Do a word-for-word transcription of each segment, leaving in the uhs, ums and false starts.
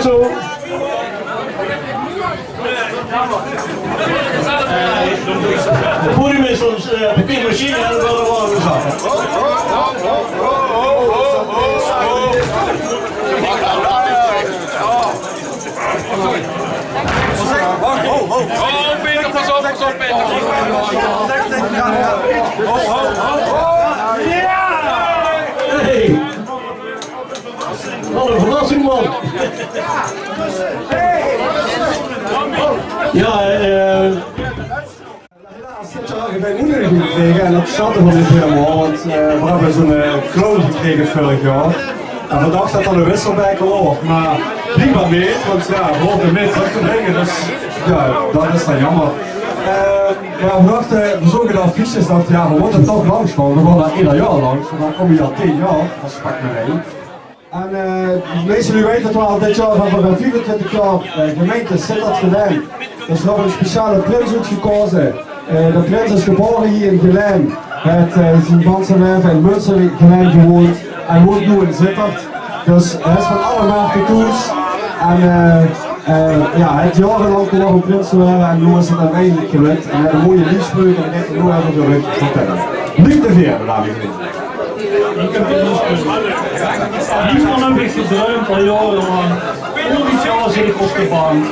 Zo. Het podium is ons, eh, papiermachine en we worden gewoon gezakt. Oh, Peter, pas op, pas op, Peter. Hey. Wat een verrassing, man. Ja, eh, Helaas, dit jaor höbbe veer 'n oetneudiging gekrege en dat sjat v'r neet hielemaol, want, eh, veer höbbe zoe'n, eh, clown gekrege vörig jaor. En veer dachte dat dat 'ne wisselbeker waor, mer bliekbaar neet, want jao, veer hoofde 'm neet trök te bringe, dus jao, dat is dan jaomer. Eh, mer veer dachte, veer zoge de affiches, dachte, jao, veer mótte toch langs gaon, veer gaon dao eder jaor langs, want dan kómme v'r al tieën jaor es Pak Mien Ei. En, eh, de meiste luuj weite 't waal, dit jaor höbbe veer viefentwintig jaor, eh, gemeinte Zitterd Gelaen. Dus veer höbbe 'ne speciale prins oetgekoze. Eh, de prins is gebaore hie in Gelaen. Haet, eh, zien ganse laeve in Munstergelaen gewoeënd en woeënt noe in Zitterd. Dus hae is van alle marte thoes. En, eh, eh, jao, hae haet jaorelank gewacht óm prins te waere en noe is 't eindelik gelök. En hae haet 'n mooie liefspreuk en dao gaon v'r noe effe euver vertèlle. Neet te väöl, dames en hiere. Ich höb 'n liefspreuk. Hievan höb ich gedruimp al jaorelank. Vörig jaor zit ich op de bank.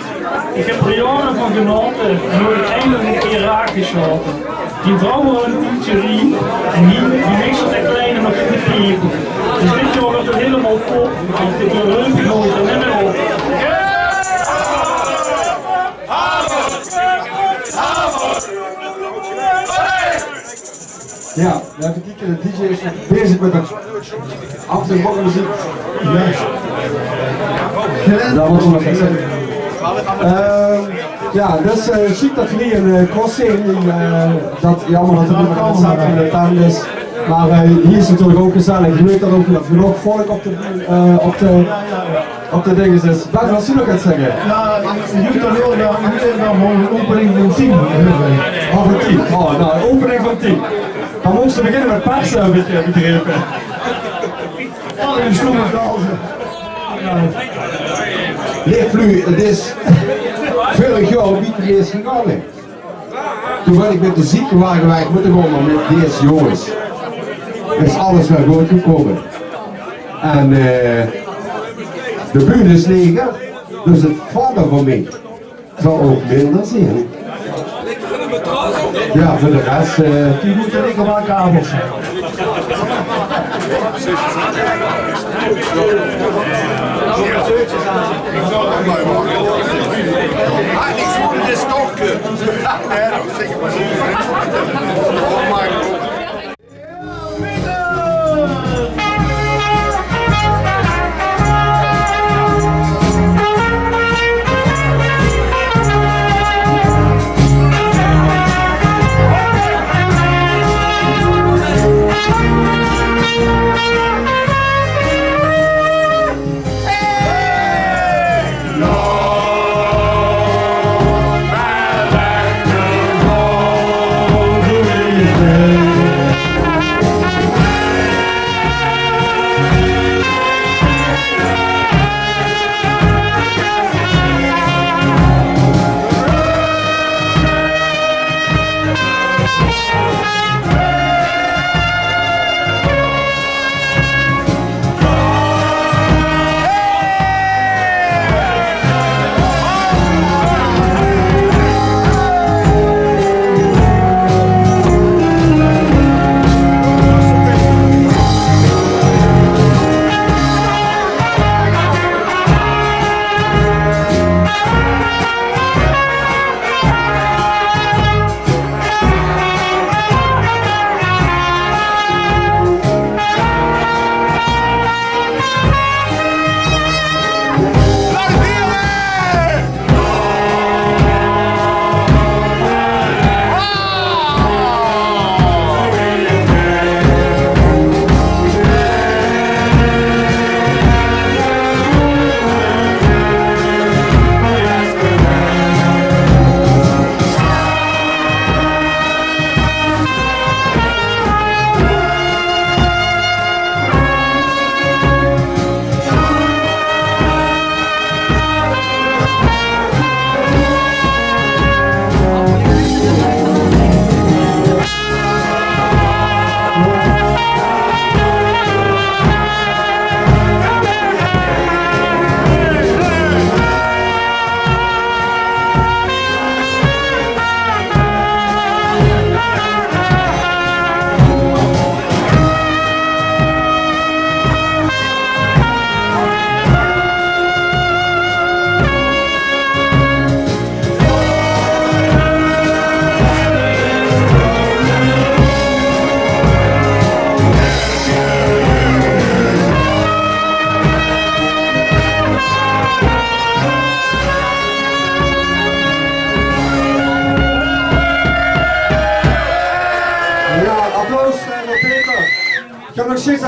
Ich höb d'r jaore van genaote en noe höb ich eindelik 'ne kier raak gesjaote. Die vrouw waor 'n tiedje riep en die, die miste de kleine nog in de piep. Dus dit jaor wuuert 't hielemaol top, want dit jaor ruim ich nooit mier op. Jao, effe kieke, de dj is nog bezig mit de achtergrondmeziek. Jao. Dat mót nog effe zègke. Ehm, jao, dus, eh, sjiek dat v'r hie 'n, eh, cross zeen, eh, dat, jaomer dat 't neet mier in 't centrum van de tent is. Mer, eh, hie is 't natuurlik ouch gezellig. Ich weit dat ouch, dat genóg volk op de, eh, op de Op de dinges is. Bert, wils doe nog get zègke? Jao, ich mót dan waal, jao, ich mót dan waal 'n opening van tien. Oh, van tien. Oh, noe, 'n opening van tien. Dan mós se beginne mit perse, höb ich, eh, begrepe. Oh, in de stoel. Leef luuj, 't is vörig jaor neet mier gegange. Toen bön ich mit de ziekewage weg mótte kómme mit dees jónges. Is alles weer good gekómme. En, eh, de bühne is leger, dus 't valle van mich zal ouch minder zeen. Jao, veur de res, eh, die mótte lekker waal kabels.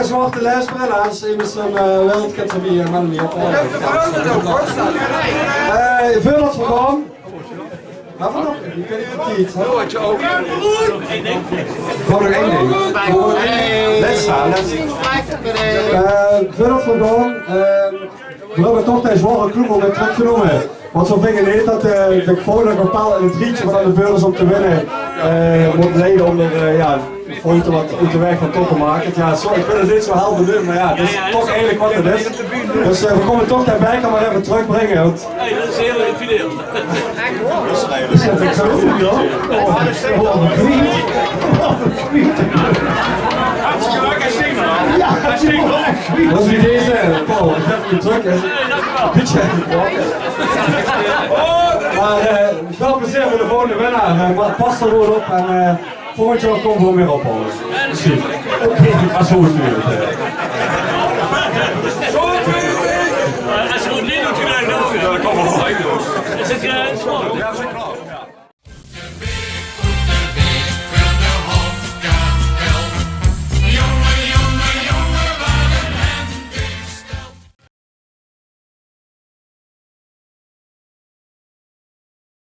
Zwaarte leesbril, hè, is immers ein, eh, wereldkampioen, eh, man, die op, eh, eh, veurdat v'r beginne, höbbe v'r nog, ich weit neet of v'r tied höbbe. Gewoon nog ein ding. Gewoon ein ding. Lètste, lètste. Eh, veurdat v'r beginne, eh, v'r höbbe toch dees zware klungel mit trökgenómme. Want v'r vinge neet dat, eh, de volgende bepaald in 't riedje wat aan de beurt is óm te winne, eh, mót leie óm d'r, eh, ja, foute wat oet de waeg van top te make. Ja, sorry, ich wil 't neet zo hel benoeme, mer ja, 't is toch eigelik wat 't is. Dus, eh, v'r kómme toch de beker mer effe trökbringe, want... Hey, dat is hiel fideel. Is dat zo? Ja. Oh, dat is zo. Ja, dat is zo. Dat is wie deze, Paul, ich höb 'm trök, hè. Bietje. Mer, eh, väöl plezeer veur de volgende winnaar. Eh, pas d'r good op en, eh, volgend jaor kómme v'r weer op, Paul. Mesjien. Oké. As v'r 't weer doon. As v'r 't neet doon, dan kómme v'r weer. Is 't, eh, is 't klaor?